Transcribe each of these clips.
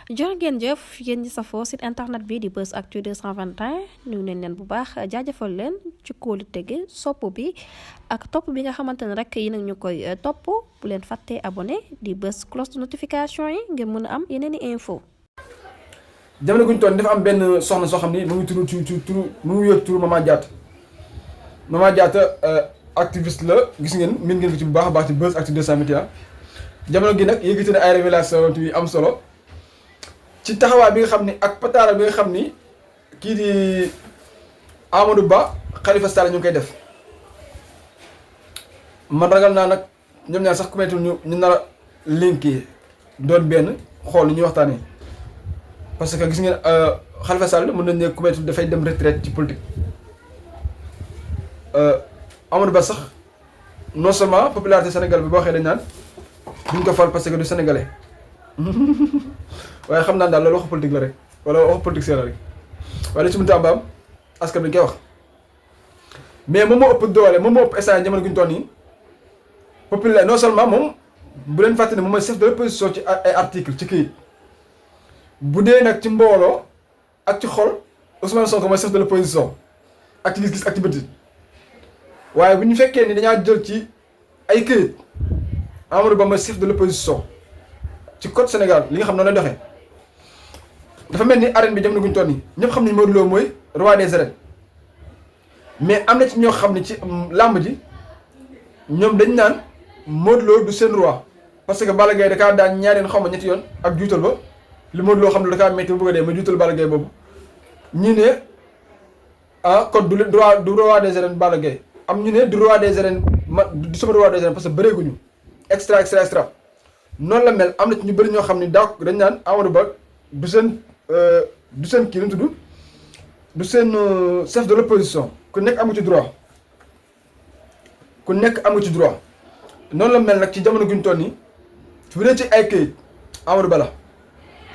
jërë ngeen jëf yéen ñi safoo site internet bi di Buzz Actu 221 nuyu nañ leen bu baax jaajëfal leen ci kóolu tege sopp bi ak topp bi nga xamante ne rek yi nag ñu koy topp bu leen fàttee abonné di bës cloche de notification yi ngir mën a am yeneen i info jamono guñ toon dafa am benn soxna soo xam ni mu ngi turu ci turu mu ngi yëg turu Mama Diatta activiste la gis ngeen min ngeen ko ci bu baax a baax ci Buzz Actu 221 jamono gi nag yëkkati na ay révélation yu am solo ci taxawaay bi nga xam ni ak pataara bi nga xam ni kii di Amadou Ba Khalifa Sall ñu ngi koy def man ragal naa nag ñoom ñaar sax ku mettul ñu nar a linké doon benn xool lu ñuy waxtaanee parce que gis ngeen Khalifa Sall mën nañ ne ku mettul dafay dem retraite ci politique Amadou Ba sax non seulement popularité Sénégal bi boo waxee dañ naan duñ ko fal parce que du sénégalais waaye xam naa daal loolu waxu politique la rek wala waxu politique la rek waaye li ci mënta am askan bi ñu koy wax mais moom moo ëpp doole moom moo ëpp instant jamono gi ñu toll nii populaire non seulement moom bu leen fàtte ne moom mooy chef de l'opposition ci ay article ci këyit bu dee nag ci mbooloo ak ci xol Ousmane Sonko mooy chef de l'opposition ak ci gis-gis ak ci bëtit waaye bu ñu fekkee ni dañaa jël ci ay këyit Amadou Ba mooy chef de l'opposition ci code Sénégal li nga xam noonu la doxee dafa mel ni arène bi jamono guñ toll nii ñëpp xam nañ Modou Lo mooy roi des arènes mais am na ci ñoo xam ne ci làmb ji ñoom dañ naan Modou Lo du seen roi parce que Balla Gaye da kaa daan ñaari yoon xaw ma ñetti yoon ak juutal ba li Modou Lo xam ne da kaa métti bu bëgg a dee ma juutal Balla Gaye boobu ñii ne kon du roi des arènes Balla Gaye am ñu ne du roi des arènes du sama roi des arènes parce que bëreeguñu extra noonu la mel am na ci ñu bëri ñoo xam ne daa dañ naan Amadou Ba du seen kii nu tudd du seen chef de l'opposition ku nekk amu ci droit noonu la mel nag ci jamono guñ toll nii bu dee ci ay këyit Amadou Ba la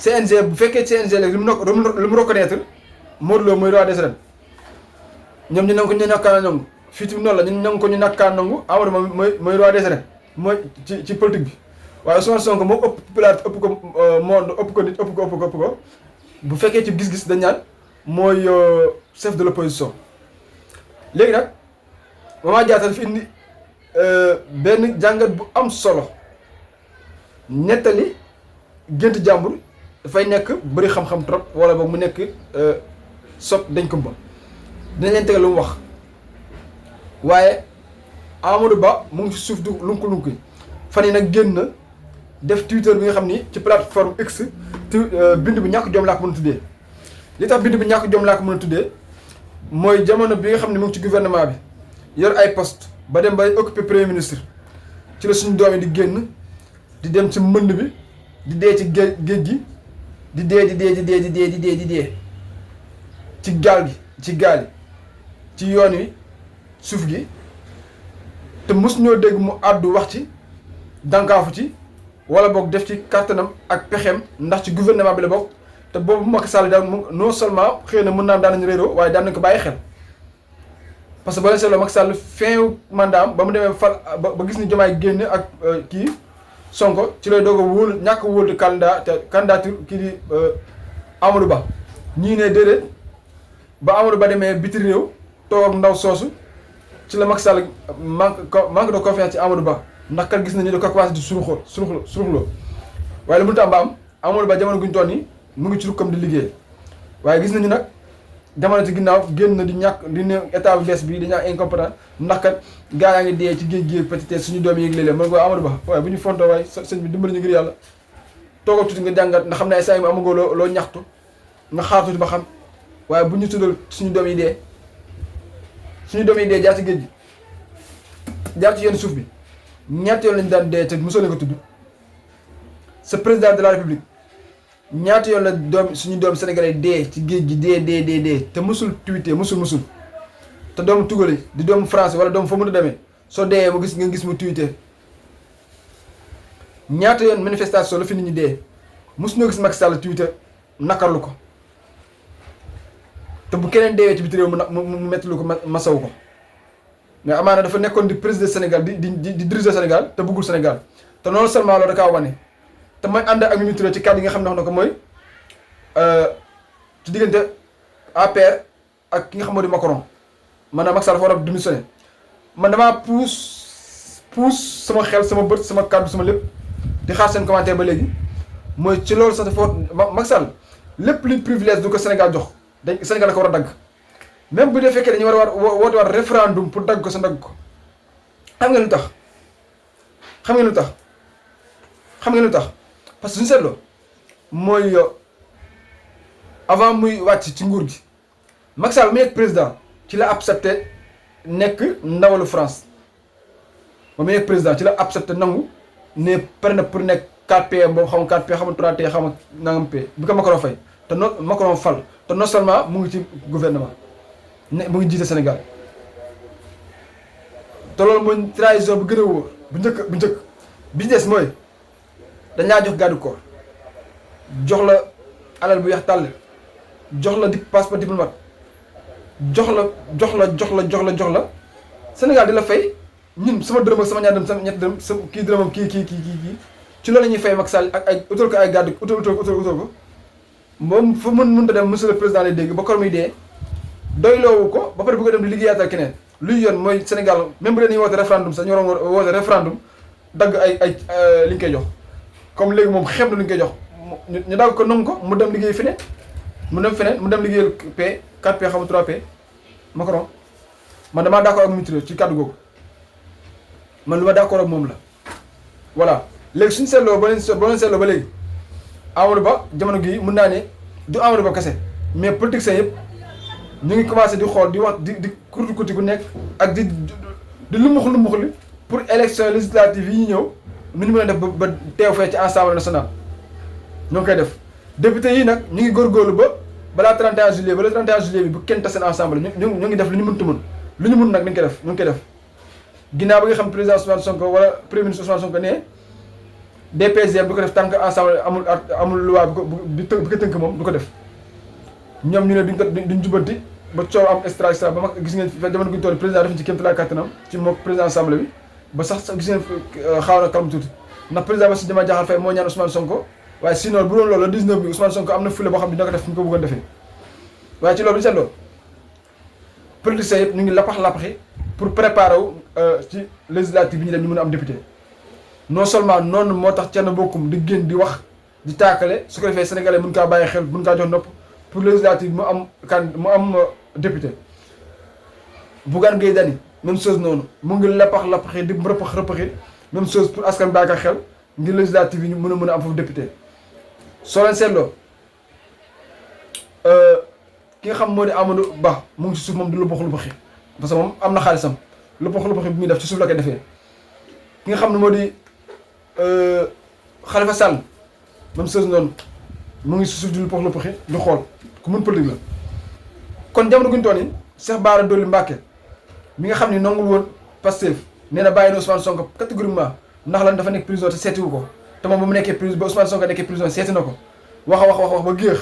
CNG bu fekkee CNG léegi lu mu reconnaître Modou Lo mooy roi des arènes ñoom ñu nangu ko ñu nakkaa nangu fii tamit noonu la ñu nangu ko ñu nakkaa nangu Amadou Ba mooy roi des arènes mooy ci politique bi waaye Ousmane Sonko moom ëpp popularité ëpp ko monde ëpp ko nit ëpp ko bu fekkee ci gis-gis dañ naan mooy chef de l'opposition léegi nag Mama Diatta dafa indi benn jàngat bu am solo nettali gént jàmbur dafay nekk bëri xam-xam trop wala boog mu nekk sot dañ ko ba dinañ leen tegal lu mu wax waaye Amadou Ba mu ngi ci suuf du lunku fan yi nag génn na def Twitter bi nga xam ni ci plateforme X bind bi ñàkk jom laa ko mën a tuddee li tax bind bi ñàkk jom laa ko mën a tuddee mooy jamono bi nga xam ne mu ngi ci gouvernement bi yor ay poste ba dem bay occuper premier ministre ci la suñu doom yi di génn di dem ci mbënd bi di dee ci géej gi di dee ci gaal yi ci yoon wi suuf gi te mos ñoo dégg mu àddu wax ci dankaafu ci wala boog def ci kàttanam ak pexeem ndax ci gouvernement bi la bokk te boobu Macky Sall daal non seulement xëy na mën naa daan nañu réeroo waaye daan nañu ko bàyyi xel parce que ba leen seetloo Macky Sall fin mandat am ba mu demee fal ba gis ni Diomaye génne ak kii Sonko ci lay doog a wóolu ñàkk wóolu candidature kii di Amadou Ba ñii ne déedéet ba Amadou Ba demee biti réew toog ak ndaw soosu ci la Macky Sall manque de confiance ci Amadou Ba ndax kat gis nañu da ko commencé di suruxloo waaye lu mënut a am Amadou Ba jamono guñ toll nii mu ngi ci rukkam di liggéey waaye gis nañu nag jamono ci ginnaaw génn di ñàkk di ne état bu bees bi dañaa incompétent ndax kat gaa yaa ngi dee ci géej gi peut-être suñu doom yi yëg léeg-léeg mën ko Amadou Ba waaye bu ñu fontoo waaye sëñ bi dimbali ñu ngir yàlla toogal tuuti nga jàngat nga xam ne ay saa yi amagoo loo ñaxtu nga xaar tuuti ba xam waaye bu ñu tuddal suñu doom yi dee jaar ci géej gi jaar ci yenn suuf bi ñaata yoon lañu daan dee te mosoo leen ko tudd sa président de la république ñaata yoon la suñu doom sénégalais dee ci géej gi dee te mosul tweeté mosul te doomu tugal di doomu français wala doomu fa mu demee soo dee nga gis mu tweeté ñaata yoon manifestation la fi nit ñi dee mosuñoo gis Macky Sall tweeté nakarlu ko te bu keneen deewee ci biti réew mu metti lu ko masawu ko mais amaana dafa nekkoon di président Sénégal di diriger Sénégal te bëggul Sénégal te noonu seulement loolu da kaa wane te may ànd ak Mimi Touré ci kàddu yi nga xam ne wax na ko mooy ci diggante APR ak ki nga xam moo di Macron maanaam Macky Sall dafa war a démissionné man damaa puus sama xel sama bët sama kàddu sama lépp di xaar seen commentaire ba léegi mooy ci loolu sax dafa Macky Sall lépp luy privilège du ko Sénégal jox Sénégal da ko war a dagg même bu dee fekkee dañu war a woote war référendum pour dagg ko sa dagg ko xam ngeen lu tax xam ngeen lu tax parce que suñu seetloo mooy avant muy wàcc ci nguur gi Macky Sall mu nekk président ci la accepté nekk ndawalu France ba mu nekk président ci la accepté nangu ne pare na pour nekk 4P boobu xam nga 4P xam nga 3T xam nga nangam P bi ko Macron fay te Macron fal te non seulement mu ngi ci gouvernement ne mu ngi jiite Sénégal te loolu mooy trahison bu gën a wóor bu njëkk business mooy dañ laa jox garde corps jox la alal bu yax tàll jox la passeport diplomate jox la Sénégal di la fay ñun sama dërëm ak sama ñaar dërëm sama ñetti dërëm sama kii dërëmam kii ci loolu la ñuy fay Macky Sall ak ay utal ko ay garde utal ko moom fu mënta dem monsieur le président lay dégg ba kor muy dee doyloowu ko ba pare bëgg a dem di liggéeyaatal keneen luy yoon mooy Sénégal même bu dee dañuy woote référendum sax ñu waroon woote référendum dagg ay li ñu koy jox comme léegi moom xeeb na li ñu koy jox ñu dagg ko nangu ko mu dem liggéey feneen mu dem liggéeyal P 4P xam 3P Macron man damaa d'accord ak Mitterrand ci kàddu googu man lu ma d'accord ak moom la voilà léegi suñu seetloo boo leen seetloo ba léegi Amadou Ba jamono gii mun naa ne du Amadou Ba kese mais politiciens yëpp ñu ngi commencé di xool di wax di kurti ku nekk ak di lumbuxli pour élection législative yi ñu ñëw nu ñu mën a def ba teew fee ci Assemblée nationale ñoo ngi koy def député yi nag ñu ngi góorgóorlu ba balaa 31 juillet ba le 31 juillet bi bu kenn tas seen ensemble ñu ngi def lu ñu mënta mën lu ñu mën nag ñu ngi koy def ginnaaw ba nga xam président Ousmane Sonko wala premier ministre Ousmane Sonko ne DPG du ko def tant que ensemble amul loi bi ko tënk moom du ko def ñoom ñu ne duñ jubanti ba coow am extra ba mag gis ngeen fa jamono guñu toll président def ci kéemtalaay kàttanam ci moom président assemblée bi ba sax gis ngeen xaaw na kalm tuuti ndax président Bassirou Diomaye Diakhar Faye moo ñaan Ousmane Sonko waaye sinon bu doon loolu le 19 bi Ousmane Sonko am na fule boo xam ne dina ko def fi ñu ko bëggoon defee waaye ci loolu bi seetloo politiciens yëpp ñu ngi lappaxi pour préparer wu ci législative bi ñu dem ñu mën a am député non seulement noonu moo tax Thierno Bocoum di génn di wax di taakale su ko defee sénégalais mën kaa bàyyi xel mën kaa jox nopp pour législative mu am député Bougane Gueye Dany même chose noonu mu ngi lappaxi di rëppaxi même chose pour askan bàyyi ko xel ngir législative yi ñu mën a am foofu député soo leen seetloo ki nga xam moo di Amadou Ba mu ngi ci suuf moom du lëppaxi parce que moom am na xaalisam lëppaxi bi muy def ci suuf la koy defee ki nga xam ne moo di Khalifa Sall même chose noonu mu ngi ci suuf di lëppaxi di xool ku mën politique la kon jamono guñu toon yi Cheikh Bara Dolly Mbacké mi nga xam ne nangul woon Pastef nee na bàyyi na Ousmane Sonko catégoriquement ndax lan dafa nekk prison te seetiwu ko te moom ba mu nekkee prison ba Ousmane Sonko nekkee prison seeti na ko wax ba géex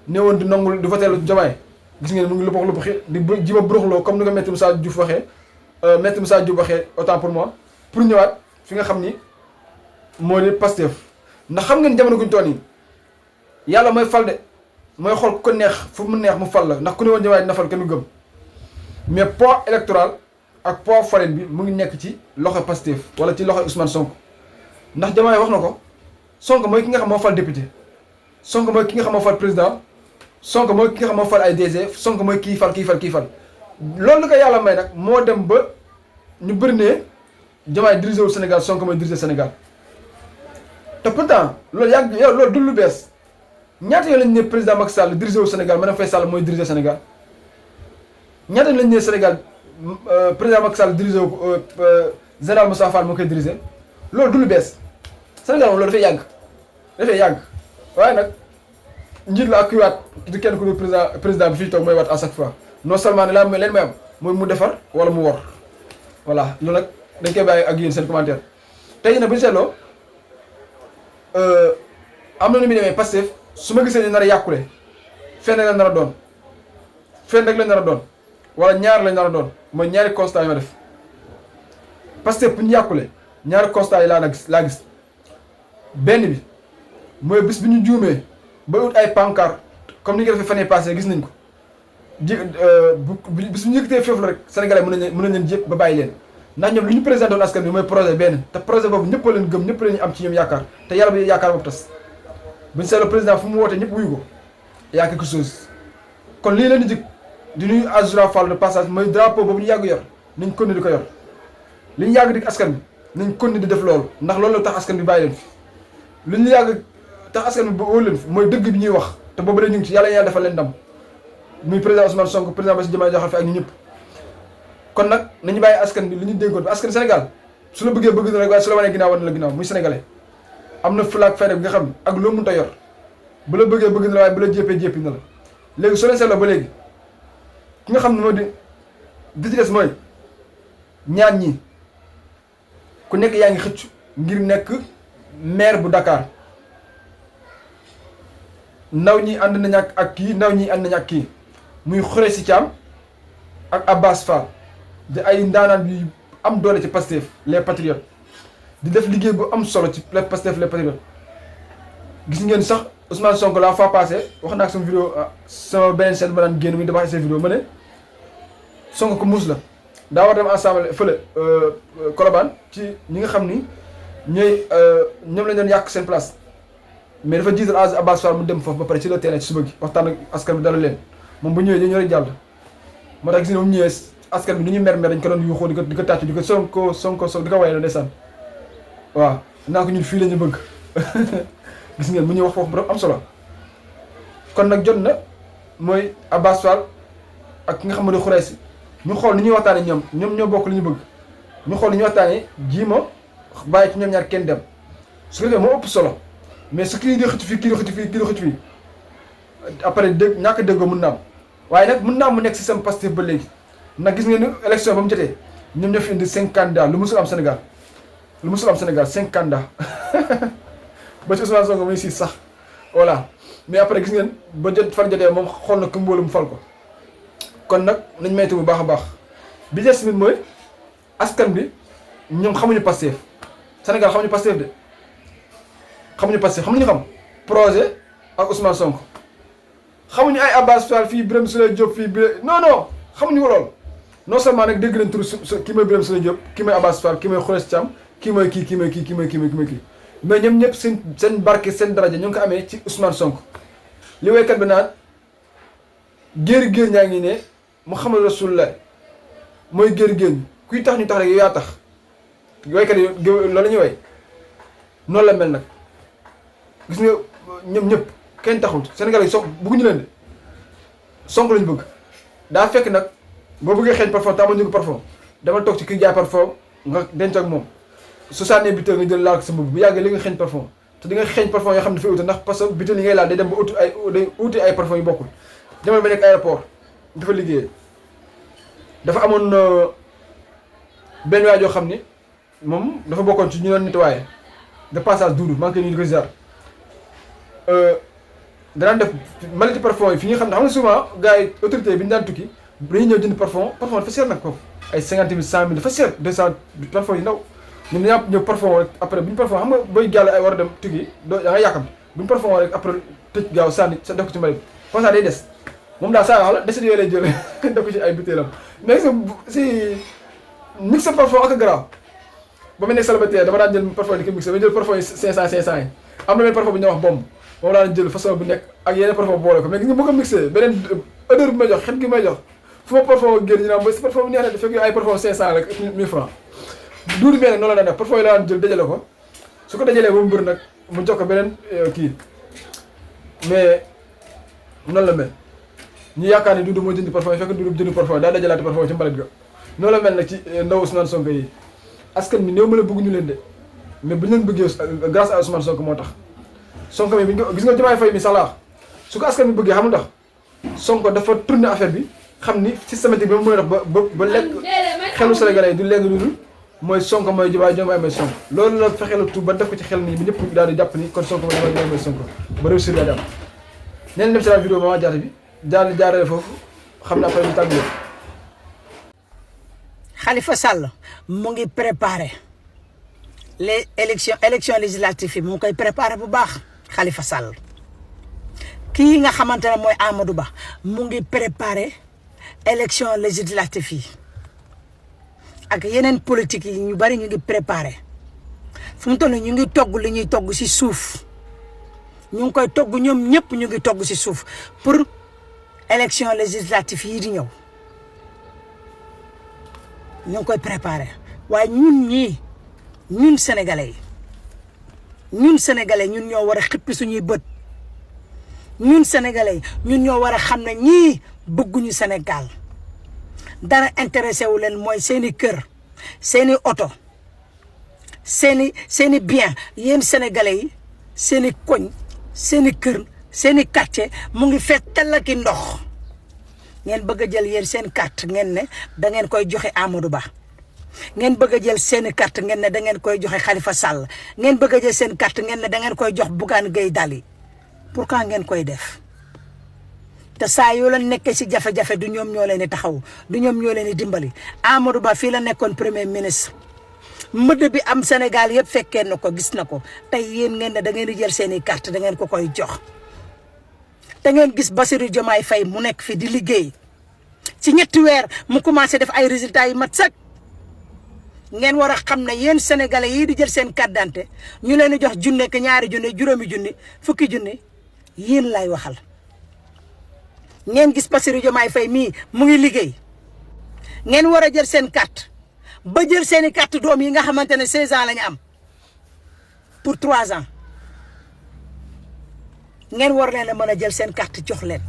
ne woon di nangul di voteelu Diomaye gis ngeen mu ngi lëppaxi di jiba buruxloo comme ni ko Maître Moussa Diouf waxee autant pour moi pour ñëwaat fi nga xam ni moo di Pastef ndax xam ngeen jamono guñu toon yi yàlla mooy fal de mooy xool ku ko neex fu mu neex mu fal la ndax ku ne woon Diomaye dina fal kenn du gëm mais poids électoral ak poids farine bi mu ngi nekk ci loxo Pastef wala ci loxo Ousmane Sonko ndax Diomaye wax na ko Sonko mooy ki nga xam moo fal député Sonko mooy ki nga xam moo fal président Sonko mooy ki nga xam moo fal ay DG Sonko mooy kii fal loolu ko yàlla may nag moo dem ba ñu bëri ne Diomaye dirigé wu Sénégal Sonko mooy dirigé Sénégal te pourtant loolu loolu du lu bees ñaata yoon lañ ne président Macky Sall dirigé wu Sénégal Marième Faye Sall mooy dirigé Sénégal ñaata yoon lañ ne Sénégal président Macky Sall dirigé wu général Moussa Fall moo koy dirigé loolu du lu bees Sénégal moom loolu dafay yàgg waaye nag njiit la ak kuwaat di kenn ku dul président bi fii toog mooy waat à chaque fois non seulement ne leen may am mooy mu defar wala mu wor voilà loolu nag dañ koy bàyyi ak yéen seen commentaire tey jii nag bu ñu seetloo am na nu muy demee Pastef su ma gisee ni nar a yàqule fenn la nar a doon fenn rek la nar a doon wala ñaar la nar a doon mooy ñaari constat yi ma def Pastef bu ñu yàqule ñaari constat yi laa gis benn bi mooy bis bi ñu juumee ba ut ay pancarte comme ni nga defee fan yii passé gis nañ ko ji bis bu ñu yëkkatee foofu la rek Sénégalais mën nañ leen jépp ba bàyyi leen ndax ñoom li ñu présenté woon askan bi mooy projet benn te projet boobu ñëpp a leen gëm ñëpp leen am ci ñoom yaakaar te yàlla bi yaakaar boobu tas buñ seetloo président fu mu wootee ñëpp wuyu ko y a quelque chose kon lii leen di jik di nuyu Azoura Fall de passage mooy drapeau boobu ñu yàgg yor nañ continuer di ko yor li ñu yàgg di askan bi nañ continuer di def loolu ndax loolu la tax askan bi bàyyi leen fi li ñu yàgg tax askan bi ba wóor leen fi mooy dëgg bi ñuy wax te boobu rek ñu ngi ci yàlla defal leen ndam muy président Ousmane Sonko président Bassirou Diomaye Diakhar Faye ak ñu ñëpp kon nag nañu bàyyi askan bi li ñu dénkoon bi askan Sénégal su la bëggee bëgg na rek waaye su la wanee ginnaaw wan na la ginnaaw muy sénégalais am na fulaak fayda bi nga xam ne ak loo mënta yor bu la bëggee bëgg na la waaye bu la jéppee jéppi na la léegi soo leen seetloo ba léegi ki nga xam ne moo di ci des mooy ñaar ñi ku nekk yaa ngi xëcc ngir nekk maire bu Dakar ndaw ñi ànd nañ ak kii ndaw ñi ànd nañ ak kii muy Khoureyssi Thiam ak Abbas Fall di ay ndaanaan bi am doole ci Pastef les patriotes di def liggéey bu am solo ci Pastef les patriotes gis ngeen sax Ousmane Sonko la fois passé wax naa ak sama vidéo sama beneen chaîne ba daan génn muy dafa seen vidéo ma ne Sonko ko muus la daa war dem ensemble fële Colobane ci ñi nga xam ni ñooy ñoom lañ doon yàq seen place mais dafa jiital Abbas Fall mu dem foofu ba pare ci la terrain ci suba gi waxtaan ak askan bi dala leen moom bu ñëwee dañoo rek jàll moo tax gis nga bu ñëwee askan bi ni ñu mer dañ ko doon yuuxoo di ko tàccu di ko Sonko di ko waye la ndeysaan waaw naa ko ñun fii la ñu bëgg gis ngeen mu ñuy wax foofu bu am solo kon nag jot na mooy Abbas Fall ak ki nga xam ne Khoureyssi ñu xool ni ñuy waxtaanee ñoom ñoo bokk li ñu bëgg ñu xool ni ñuy waxtaanee ji ma bàyyi ci ñoom ñaar kenn dem su ko defee moo ëpp solo mais su kii di xëcc fii kii di xëcc fii kii di xëcc fii après ñàkk déggoo mën na am waaye nag mën naa mu nekk système Pastef ba léegi nag gis ngeen ni élection ba mu jotee ñoom ñoo fi indi 5 candidats lu musul am Sénégal 5 candidats ba ci Ousmane Sonko muy 6 sax voilà mais après gis ngeen ba jot fan jotee moom xool na ku mboolu mu fal ko kon nag nañ maytu bu baax a baax bi des tamit mooy askan bi ñoom xamuñu Pastef Sénégal xamuñu Pastef de xamuñu Pastef xamuñu xam projet ak Ousmane Sonko xamuñu ay Abbas Fall fii Birame Souleye Diop fii non xamuñu ko lool non seulement nag dégg nañ tur kii mooy Birame Souleye Diop kii mooy Abbas Fall kii mooy Khoureyssi Thiam kii mooy kii mais ñoom ñëpp seen barke seen daraja ñu ngi ko amee ci Ousmane Sonko li waykat bi naan géer ñaa ngi ne Muhammad Rasulullah mooy géer kuy tax ñu tax rek yow yaa tax waykat yi loolu la ñuy way noonu la mel nag gis nga ñoom ñëpp kenn taxul Sénégal yi bëgguñu leen de Sonko lañu bëgg daa fekk nag boo bëggee xeeñ parfum te amuñu ko parfum dama toog ci kii jaay parfum nga denc ak moom su sànnee biteel nga jël laal ko sa mbubb bu yàggee li nga xeeñ parfum te di nga xeeñ parfum yoo xam ne dafay ute ndax parce que biteel yi ngay laal day dem ba uti ay parfum yu bokkul jamono ba nekk aéroport dafa liggéeyee dafa amoon benn waay joo xam ni moom dafa bokkoon ci ñu doon nettoyé de passage Doudou maa ngi koy nuyu di ko ziar danaan def maliti parfum yi fi nga xam ne xam nga souvent gars yi autorité bi ñu daan tukki dañuy ñëw jënd parfum dafa seer nag foofu ay 50 000 100 000 dafa seer 200 parfum yi ndaw ñun dañaa ñëw parfum rek après bu ñu parfum xam nga booy gàll ay war a dem tukki da nga yàkkam bu ñu parfum rek après tëj gaaw sànni sa def ko ci mbalit comme ça day des moom daal saa wax la desit yooyu lay jël def ko ci ay butéelam mais si mix sa parfum ak garaaw ba mu nekk célibataire dama daan jël parfum di ko mixé ba jël parfum yi 500 yi am na benn parfum bu ñuy wax bomb moom laa jël façon bu nekk ak yeneen parfum boole ko mais gis nga bu ko mixé beneen odeur bi may jox xet gi may jox fu ma parfum génn ñu naan mooy si parfum bu neex na fekk ay parfum 500 rek 1000 francs duudu bee nag noonu la daan def parfum yi la daan jël dajale ko su ko dajalee ba mu bëri nag mu jox ko beneen kii mais noonu la mel ñu yaakaar ne duudu moo jënd parfum yi fekk duudu jënd parfum daa dajalaati parfum ci mbalit ga noonu la mel nag ci ndaw Ousmane Sonko yi askan bi néew ma la bëgg ñu leen de mais bu ñu leen bëggee grâce à Ousmane Sonko moo tax Sonko mi gis nga Diomaye Faye mi salaax su ko askan bi bëggee xamul ndax Sonko dafa tourné affaire bi xam ni systématique bi ma mën a dox ba lekk xelu Sénégalais yi du léegi dudul mooy Sonko mooy Diomaye mooy Sonko loolu la fexe la tout ba def ko ci xel nii bi ñëpp daal di jàpp ni kon Sonko mooy Diomaye mooy Sonko ba réussir daa di am neen dem si la vidéo Mama Diatta bi jaarale foofu xam ne après ñu tàggu Khalifa Sall mu ngi préparé les élections législatives yi mu ngi koy préparé bu baax Khalifa Sall kii nga xamante ne mooy Amadou Ba mu ngi préparé élection législative yi ak yeneen politique yi ñu bari ñu ngi préparé fu mu toll ñu ngi togg li ñuy togg ci suuf ñu ngi koy togg ñoom ñëpp ñu ngi togg ci suuf pour élection législative yi di ñëw ñu ngi koy préparé waaye ñun sénégalais ñun ñoo war a xippi suñuy bët ñun sénégalais ñun ñoo war a xam ne ñii bëgguñu Sénégal dara intéressé wu leen mooy seeni kër seeni oto seeni bien yéen sénégalais yi seeni koñ seeni kër seeni quartier mu ngi fees tell ki ndox ngeen bëgg a jël yéen seen carte ngeen ne da ngeen koy joxe Amadou Ba ngeen bëgg a jël seen carte ngeen ne da ngeen koy joxe Khalifa Sall ngeen bëgg a jël seen carte ngeen ne da ngeen koy jox Bougane Gueye Dany pourquoi ngeen koy def te saa yoo leen nekkee ci jafe-jafe du ñoom ñoo leen di taxaw du ñoom ñoo leen di dimbali Amadou Ba fii la nekkoon premier ministre mëdd bi am Sénégal yëpp fekkee na ko gis na ko tey yéen ngeen ne da ngeen di jël seeni carte da ngeen ko koy jox te ngeen gis Bassirou Diomaye Faye mu nekk fi di liggéey ci ñetti weer mu commencé def ay résultats yu mat sax ngeen war a xam ne yéen sénégalais yii di jël seen carte d'identité ñu leen di jox junne ak ñaari junne juróomi junni fukki junni yéen lay waxal ngeen gis Bassirou Diomaye Faye mii mu ngi liggéey ngeen war a jël seen carte ba jël seeni carte doom yi nga xamante ne 16 ans la ñu am pour 3 ans ngeen war leen a mën a jël seen carte jox leen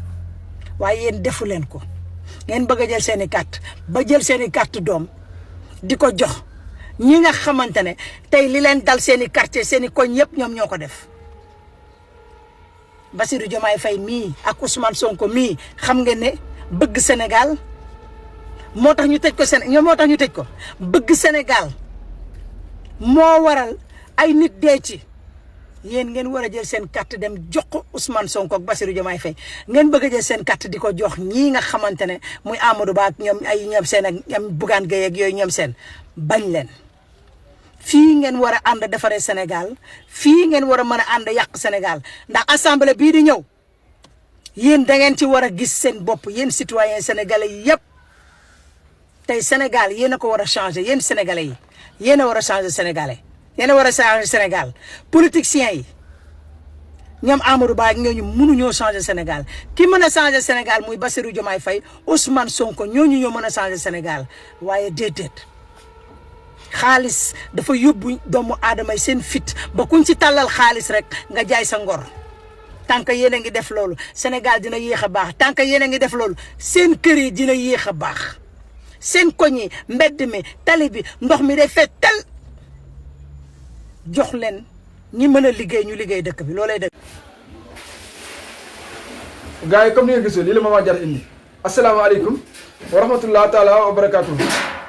waaye yéen defu leen ko ngeen bëgg a jël seeni carte ba jël seeni carte doom di ko jox ñi nga xamante ne tey li leen dal seeni quartier seeni koñ yëpp ñoom ñoo ko def Bassirou Diomaye Faye mii ak Ousmane Sonko mii xam ngeen ne bëgg Sénégal moo tax ñu tëj ko ñoom moo tax ñu tëj ko bëgg Sénégal moo waral ay nit dee ci yéen ngeen war a jël seen carte dem jox ko Ousmane Sonko ak Bassirou Diomaye Faye ngeen bëgg a jël seen carte di ko jox ñii nga xamante ne muy Amadou Ba ak ñoom ay ñoom seen ak ñoom Bougane Gueye ak yooyu ñoom seen bañ leen fii ngeen war a ànd defaree Sénégal fii ngeen war a mën a ànd yàq Sénégal ndax assemblée bii di ñëw yéen da ngeen ci war a gis seen bopp yéen citoyens sénégalais yi yëpp tey Sénégal yéen a ko war a changer yéen sénégalais yi yéen a war a changer sénégalais yéen a war a changer Sénégal politiciens yi ñoom Amadou Ba ak ñooñu mënuñoo changer Sénégal ki mën a changer Sénégal muy Bassirou Diomaye Faye Ousmane Sonko ñooñu ñoo mën a changer Sénégal waaye déedéet xaalis dafa yóbbu doomu aadama yi seen fit ba kuñ ci tàllal xaalis rek nga jaay sa ngor tant que yéen a ngi def loolu Sénégal dina yéex a baax tant que yéen a ngi def loolu seen kër yi dina yéex a baax seen koñ yi mbedd mi tali bi ndox mi day fet tel jox leen ñi mën a liggéey ñu liggéey dëkk bi loolay dëkk. gars yi comme ni nga gisee lii la Mama Diarra indi asalaamaaleykum wa rahmatulah taalaa wa barakaatu.